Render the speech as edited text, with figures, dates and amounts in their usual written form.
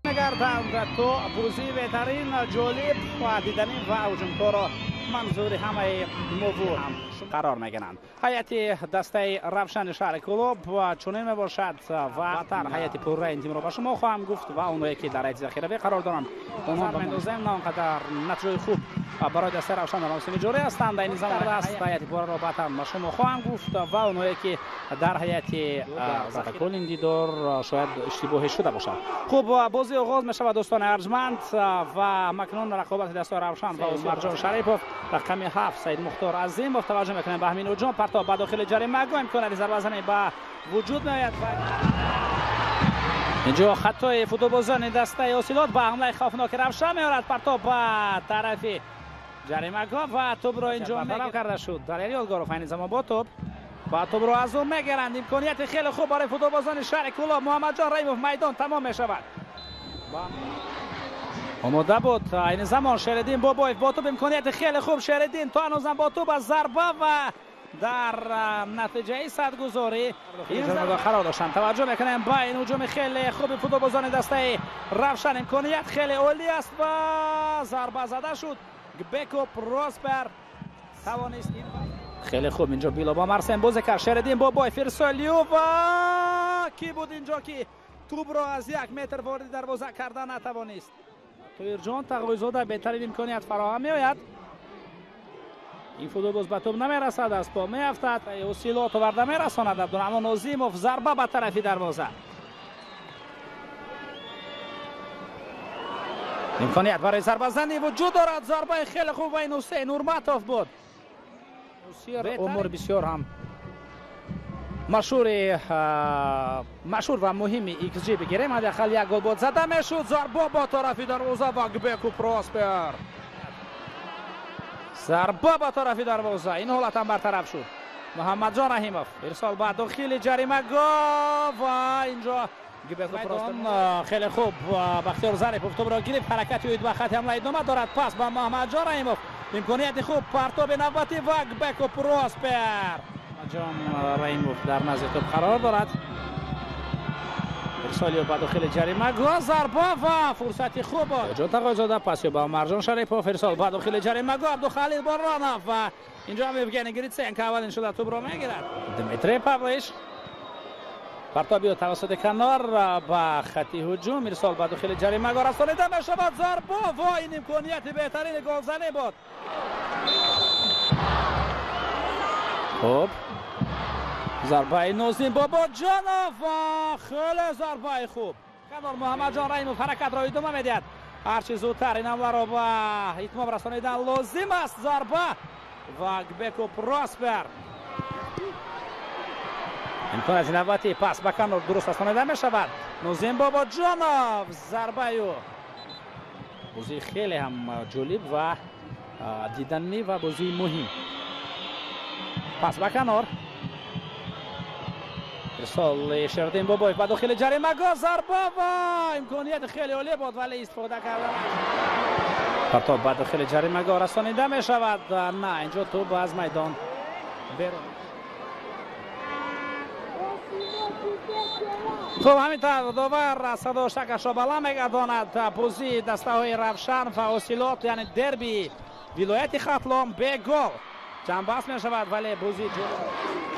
Мегарданд то бозии беҳтарин, ҷолиб ва диданӣ ва ҳуҷумкорро манзури ҳамаи мову қарор мегиранд. Ҳайати дастаи Равшани шаҳри Кӯлоб чунин мебошад ва баъдтар ҳайати пурраи ин тимро ба шумо хоҳам гуфт ва онҳое ки дар ҳайати захиравӣ қарор доранд, онҳо мендозем. На он қадар натиҷаи хуб барои дастаи Равшан дар мавсими ҷорӣ ҳастанд. Дар ин замон аст ҳайати пурраро баъдтар ба шумо хоҳам гуфт ва онҳое ки дар ҳайати протоколи ин дидор шояд иштибоҳе шуда бошад. Хуб, бозӣ оғоз мешавад, дӯстони арҷманд, ва макнун рақобати дастаи Равшан ва Умарҷон Шарипов, рақами 7 Саид Мухтор Азимов. Таваҷҷӯҳ мекунем ба ҳамин ҳуҷум. Партоб ба дохили ҷаримагоҳ, имконияти зарбазанӣ ба вуҷуд меояд. Инҷо хатои футболбозони дастаи Осилот ба ҳамлаи хавфноки Равшан меорад. Партоб ба тарафи ҷаримагоҳ ва тӯбро инҷо бартараф карда шуд. Далери Ёдгоров айни замон бо тӯб ва тӯбро аз ӯ мегиранд. Имконияти хеле хуб барои футболбозони шаҳри Кӯлоб. Муҳаммадҷон Раимов, майдон тамом мешавад. Омода буд айни замон Шериддин Бобоев бо тӯб. Имконияти хеле хуб Шериддин то ҳанӯзам бо тӯб аз зарба ва дар натиҷаи садгузорӣ ин қарор доштанд. Таваҷҷӯҳ мекунем ба ин ҳуҷуми хеле хуби футболбозони дастаи Равшан. Имконият хеле олӣ аст ва зарба зада шуд. Гбеко Проспер тавонист ин хеле хуб инҷо Било бо Марсен бозӣ кард. Шериддин Бобоев, Ирсолию ва кӣ буд инҷо ки тӯбро аз 1 метр вориди дарвоза карда натавонист? Тоирҷон Тағойзода беҳтарин имконият фароҳам меояд. Ин футболбоз ба тӯб намерасад, аз по меафтад. Осилот оварда мерасонад. Абдураҳмон Нозимов, зарба ба тарафи дарвоза. Имконият барои зарбазанӣ вуҷуд дорад. Зарбаи хеле хуб ва ин Ҳусейн Урматов буд. Умур бисёр ҳам машҳур ва муҳими XG бигирем, ҳадди ақал як гол бод зада мешуд. Зарба ба тарафи дарвоза ва Гбеку Проспер. Зарба ба тарафи дарвоза. Ин ҳолат ҳам бартараф шуд. Муҳаммадҷон Раҳимов, ирсол ба дохили ҷаримагоҳ ва инҷо Гбеку Проспер хеле хуб Бахтиёр Зарипов тӯбро гирифт. Ҳаракати ӯ ба хати ҳамла идома дорад. Пас ба Муҳаммадҷон Раҳимов, имконияти хуб, партоби навбатӣ ва Гбеку Проспер. Ҷон Раҳимов дар назди тӯб қарор дорад. Ирсоли ба дохили ҷаримагоҳ, зарба ва фурсати хуб буд. Ҷон Тағойзода, паси ба Умарҷон Шарипов, ирсол ба дохили ҷаримагоҳ, Абдухалил Боронов ва инҷо ҳам Евгений Гриценко аввалин шуда тӯбро мегирад. Дмитрий Павлович, партоби ӯ тавассути канор ба хати ҳуҷум, ирсол ба дохили ҷаримагоҳ расонида мешавад. Зарба ва ин имконияти беҳтарини голзанӣ буд. Хуб, зарбаи Нозим Бобоҷонов ва хеле зарбаи хуб. Канор Муҳаммадҷон Раҳимов ҳаракатро идома медиҳад. Ҳарчи зудтар ин ҳамларо ба итмом расонидан лозим аст. Зарба ва Гбеку Проспер. Имконияти навбатӣ, пас ба канор дуруст расонида мешавад. Нозим Бобоҷонов, зарбаи ӯ. Бозии хеле ҳам ҷолиб ва диданӣ ва бозии муҳим. Пас ба канор, ирсоли Шериддин Бобоев ба дохили ҷаримагоҳ, зарба ва имконияти хеле олӣ буд, вале истифода карда нашуд. Партоб ба дохили ҷаримагоҳ расонида мешавад. На, инҷо тӯб аз майдон берун. Хуб, ҳамин тавр довар садоштакашро баланд мегардонад. Бозии дастаҳои Равшан ва Осилот, яъне дерби вилояти Хатлон, бе гол ҷамъбаст мешавад, вале бозии ҷолиб.